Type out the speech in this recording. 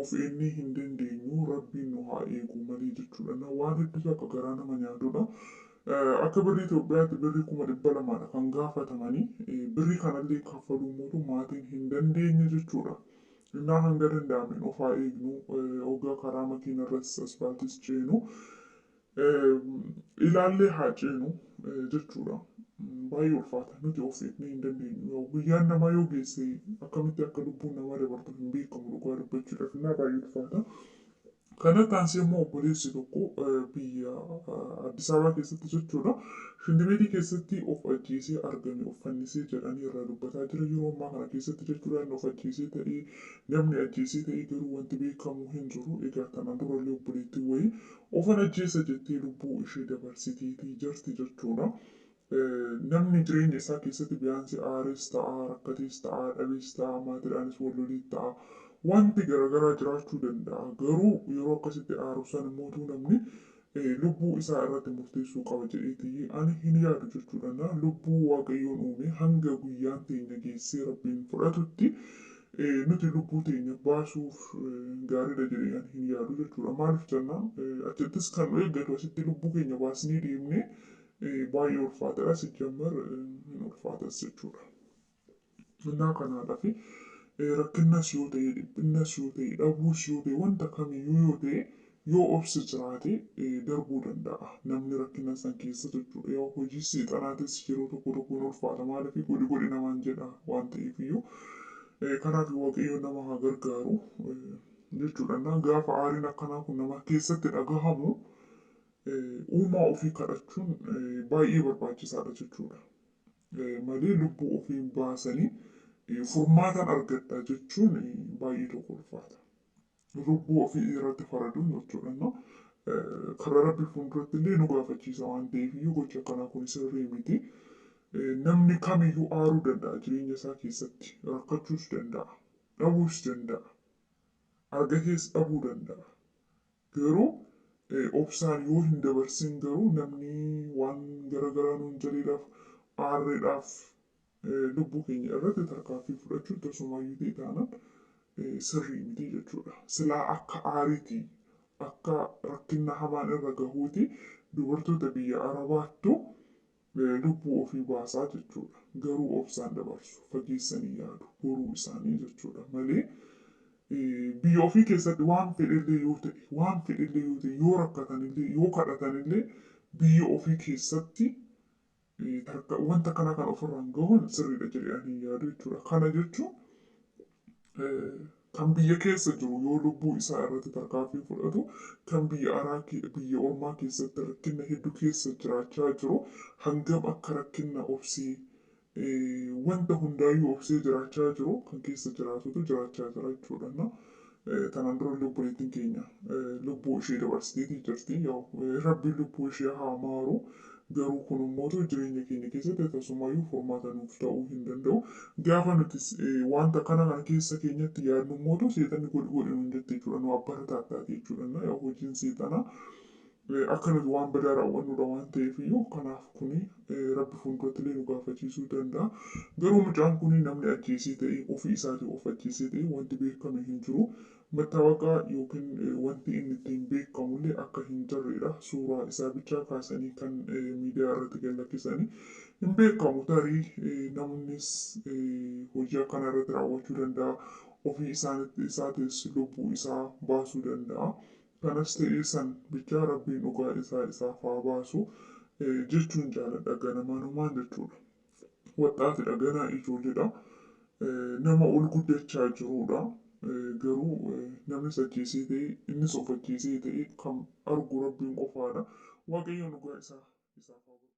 Of eegnee hin dandeenyu, rabbiin nu haa eegu malee jechuudha. Waan hedduutu akka garaa nama nyaatudha. Akka birrii Itoophiyaatti birrii 200,000dha kan gaafatamanii, birrii kanallee kaffaluu mootu maatiin hin dandeenye jechuudha. Innaa hanga danda'ameen of haa eegnu, hoggaa karaa makiinarras asfaaltis ceenu ilaallee haa ceenu jechuudha. Baay'ee ulfaata, nuti of eegnee hin dandeenyu. Guyyaan namaa yoo geesse akkamitti akka lubbuun namaa dabartu hin beekamu dhugaa dubbachuudhaaf, innaa baay'ee ulfaata. Kanatti aansee immoo obboleessi tokko biyya Addis Ababaa keessatti jechuudha. Shintibeetii keessatti of ajjeesee argame, of fannisee jedhanii irraa dubbataa jira. Yeroo ammaa kana keessatti jechuudha inni of ajjeesee ta'ee namni ajjeesee ta'ee garuu wanti beekamu hin jiru. Egaa kanaan durallee obboleettiin wayii ofan ajjeesa jettee lubbuu ishee dabarsiteetii jirti jechuudha. Namni jireenya isaa keessatti biyyaansi aarees ta'a, rakkatees ta'a, dhabees ta'a, maatiidhaanis wal lolee ta'a. Wanti garaagaraa jiraachuu danda'a. Garuu yeroo akkasitti aaru san immoo namni lubbuu isaa irratti murteessuu qaba jedheetii ani hin yaadu jechuudha. Lubbuu Waaqayyoon uume hanga guyyaan teenya geessee rabbiin fudhatutti nuti lubbuu teenya baasuuf gaariidha jedhee ani hin yaadu jechuudha. Maaliif jennaan achittis kan nu eeggatu asitti lubbuu keenya baasnee deemnee baay'ee ulfaataadha. Sijjammar hin ulfaatas jechuudha. Innaa kanaadhaaf rakkinnas yoo ta'e, dhiphinnas yoo ta'e, dhabuus yoo ta'e, wanta kamiyyuu yoo ta'e yoo obsi jiraate darbuu danda'a. Namni rakkina san keessa jechuudha. Yoo hojii seexanaatis yeroo tokko tokko hin ulfaata. Maaliif godhi godhi namaan jedha waan ta'eef iyyuu. Kanaaf Waaqayyo nama haa gargaaru jechuudha. Gaafa aariin akkanaa kun nama keessatti dhagahamu uumaa ofii kadhachuun baay'ee barbaachisaadha jechuudha. Malee lubbuu ofii baasanii furmaatan argadha jechuun baay'ee tokko ulfaata. Lubbuu ofii irratti faraduun jechuudha. Karaa rabbi fuulduratti illee nu gaafachiisa waan ta'eef iyyuu gocha akkanaa kun sirrii miti. Namni kamiyyuu aaruu danda'a jireenya isaa keessatti, rakkachuus danda'a, dhabuus danda'a, argatees dhabuu danda'a. Garuu obsaan yoo hin dabarsin garuu namni waan garaagaraa nuun jedheedhaaf aarreedhaaf lubbuu keenya irratti tarkaanfii fudhachuun tasumaayyuu ta'e taanaan sirrii miti jechuudha. Silaa akka aariitii akka rakkina hamaan irra gahuuti dubartoota biyya Arabaattu lubbuu ofii baasaa jechuudha. Garuu obsaan dabarsu, fageessanii yaadu boruu isaanii jechuudha malee biyya ofii keessatti waan fedhellee yoo ta'e, waan fedhellee yoo ta'e, yoo rakkatanillee, yoo kadhatanillee biyya ofii keessatti wanta kana kan ofirraan gahuun sirriidha jedhee ani hin yaadu jechuudha. Kana jechuun kan biyya keessa jiru yoo lubbuu isaa irratti tarkaanfii fudhatu, kan biyya araa biyya ormaa keessatti rakkina hedduu keessa jiraachaa jiru hangam akka rakkina obsee wanta hundaayyuu obsee jiraachaa jiru kan keessa jiraatutu jiraachaa jira jechuudha. Tanaan dura obboleettiin keenya lubbuu ishee dabarsiteetii jirti. Rabbiin lubbuu ishee haa maaru. Garuu kun immoo jireenya keenya keessatti tasumaayyuu furmaata nuuf ta'uu hin danda'u. Gaafa nuti wanta kana kana keessa keenyatti yaadnu immoo seexanni godhi godhi nuun jette jechuudha. Nu abbara taataati jechuudha. Hojiin seexanaa akka nuti waan badaa raawwannudha waan ta'eef iyyuu kanaaf kuni rabbi fuulduratti illee nu gaafachiisuu danda'a. Garuu mucaan kuni namni ajjeesee ta'e ofii isaatii of ajjeesee ta'e wanti beekame hin jiru. Mattaawaqaa yookiin wanti inni ittiin beekamullee akka hin jirredha. Suuraa isaa bichaa kaasanii kan miidiyaa irratti gad lakkisanii hin beekamu. Tarii namnis hojii akkanaa irratti raawwachuu danda'a. Ofii isaatis lubbuu isaa baasuu danda'a. Kanas ta'ee san bichaa rabbiin dhugaa isaa isaaf haa baasu jechuun jaaladha ganamanumaan jechuudha. Waxxaatidha, ganaa ijoolleedha. Nama ol guddachaa jirudha. Garuu namnis ajjeesee ta'e innis of ajjeesee ta'e kan argu rabbiin qofaadha. Waaqayyoon dhugaa isaa isaaf haa